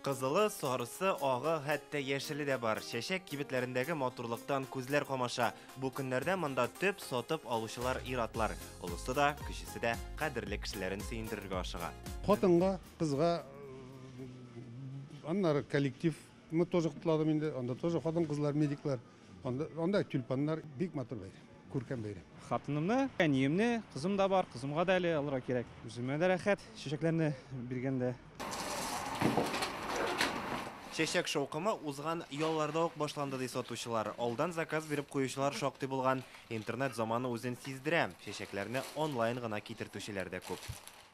Кызылы, сарысы, агы, хәтта яшеле дә бар. Чәчәк кибетләрендәге матурлыктан күзләр камаша. Бу көннәрдә монда төп сатып алучылар ир-атлар. Олысы да, кечесе дә кадерле кешеләрен сөендерергә ашыга. Хатынга, кызга, аннары коллективны тоже котладым инде. Анда тоже хатын-кызлар, медиклар. Анда, анда тюльпаннар, бик матур бәйрәм, күркәм бәйрәм. Хатынымны, әниемне, кызым да бар, кызымга да әле алырга кирәк. Үземә дә рәхәт чәчәкләрне биргәндә. Чәчәк шаукымы узган ялларда ук башланды, ди сатучылар. Алдан заказ биреп куючылар шактый булган. Интернет заманы үзен сиздерә. Чәчәкләрне онлайн гына китертүчеләр дә күп.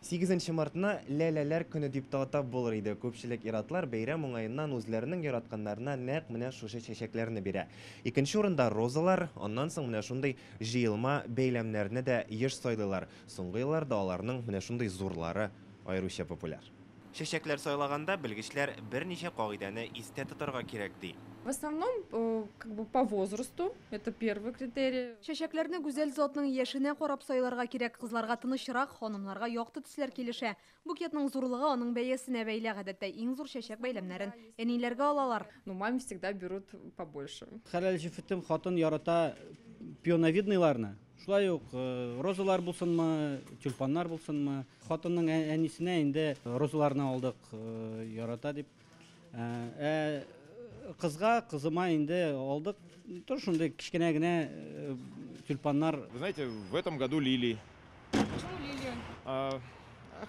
8 мартны Ләләләр көне дип тә атап булыр иде. Күпчелек ир-атлар бәйрәм уңаеннан үзләренең яратканнарына нәкъ менә шушы чәчәкләрне бирә. Икенче урында розалар, аннан соң менә шундый җыелма бәйләмнәрне дә еш сайлыйлар. Соңгы елларда аларның менә шундый зурлары аеруча популяр. Чәчәкләр сайлаганда белгечләр берничә кагыйдәне истә тотарга кирәк, ди. В основном, как бы по возрасту, это первый критерий. Чәчәкләрне гүзәл затның яшенә карап сайларга кирәк. Кызларга тынычрак, ханымнарга якты төсләр килешә. Букетның зурлыгы аның бәясенә бәйле. Гадәттә иң зур чәчәк бәйләмнәрен әниләргә алалар. Ну, маме всегда берут побольше. Хәләл җефетем хатын ярата пионовидныйларны. Шулай ук розалар булсынмы, тюльпаннар булсынмы. Хатынның әнисенә инде розаларны алдык, ярата дип. Ә кызга, кызыма инде алдык. Тоже шундый кечкенә генә тюльпаннар. Вы знаете, в этом году лилии. Почему лилии?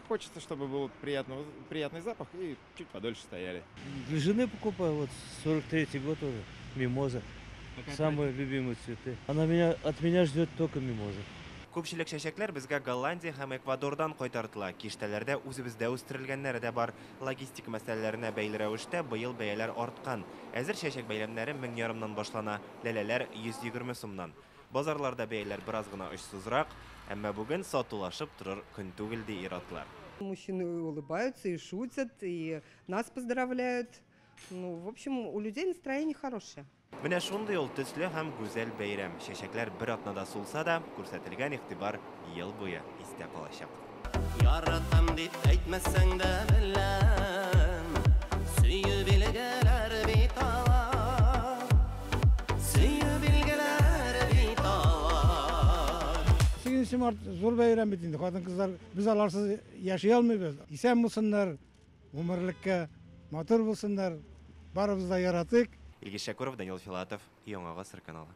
Хочется, чтобы был приятный запах и чуть подольше стояли. Для жены покупаю, 43-й год уже, мимоза. Какая Самые любимые цветы. Она от меня ждет только мимоза. Күпчелек чәчәкләр безгә Голландия һәм Эквадордан кайтартыла. Киштәләрдә үзебездә үстерелгәннәре дә бар. Логистика мәсьәләләренә бәйле рәвештә быел бәяләр арткан. Әзер чәчәк бәйләмнәре мең ярымнан башлана, ләләләр 120 сумнан. Базарларда бәяләр бераз гына очсызрак, әмма бүген сатулашып торыр көн түгел, ди ир-атлар. Мужчины улыбаются и шутят, и нас поздравляют. У людей настроение хорошее. Менә шундый ул төсле һәм гүзәл бәйрәм. Чәчәкләр бер атнада сулса да, күрсәтелгән игътибар ел буе истә калачак. Яратам дип әйтмәсәң дә беләм, сөю билгеләр бит алар, сөю билгеләр бит алар. 8 март зур бәйрәм бит инде. Хатын-кызлар без аларсыз яши алмыйбыз. Исән булсыннар, гомерлеккә матур булсыннар, барыбыз да яратыйк. Илгиз Шәкүров, Данил Филатов, Яңа Гасыр каналы.